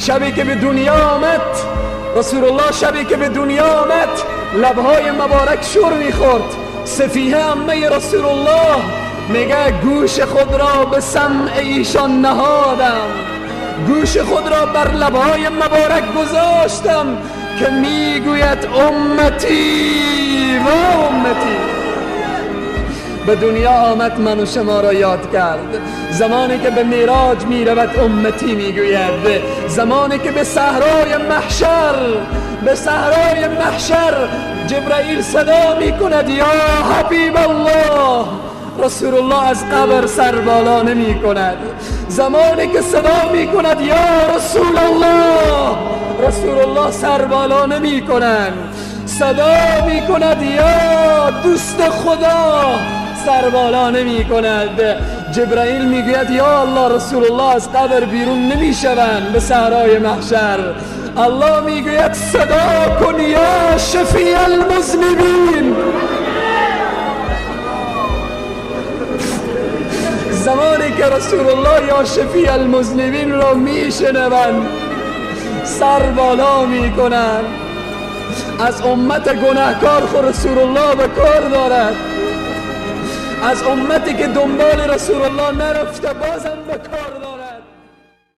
شبی که به دنیا آمد رسول الله، شبی که به دنیا آمد لبهای مبارک شور میخورد. سفیه عمه رسول الله میگه گوش خود را به سمع ایشان نهادم، گوش خود را بر لبهای مبارک گذاشتم که میگوید امتی و امتی. به دنیا آمد من و شما را یاد کرد. زمانی که به معراج میرود امتی میگوید. زمانی که به صحرای محشر، به صحرای محشر جبرائیل صدا میکند یا حبیب الله، رسول الله از قبر سر بالا نمی کند. زمانی که صدا می کند یا رسول الله، رسول الله سر بالا نمی کند. صدا می کند یا دوست خدا، سر بالا نمی کند. جبرائیل می گوید یا الله، رسول الله از قبر بیرون نمی شوند به صحرای محشر. الله می گوید صدا کن یا شفیع المذنبین. زمانی که رسول الله یا شفیع المذنبین را میشنوند سر بالا میکنند. از امت گناهکار خود رسول الله به کار دارد، از امتی که دنبال رسول الله نرفته بازم به کار دارد.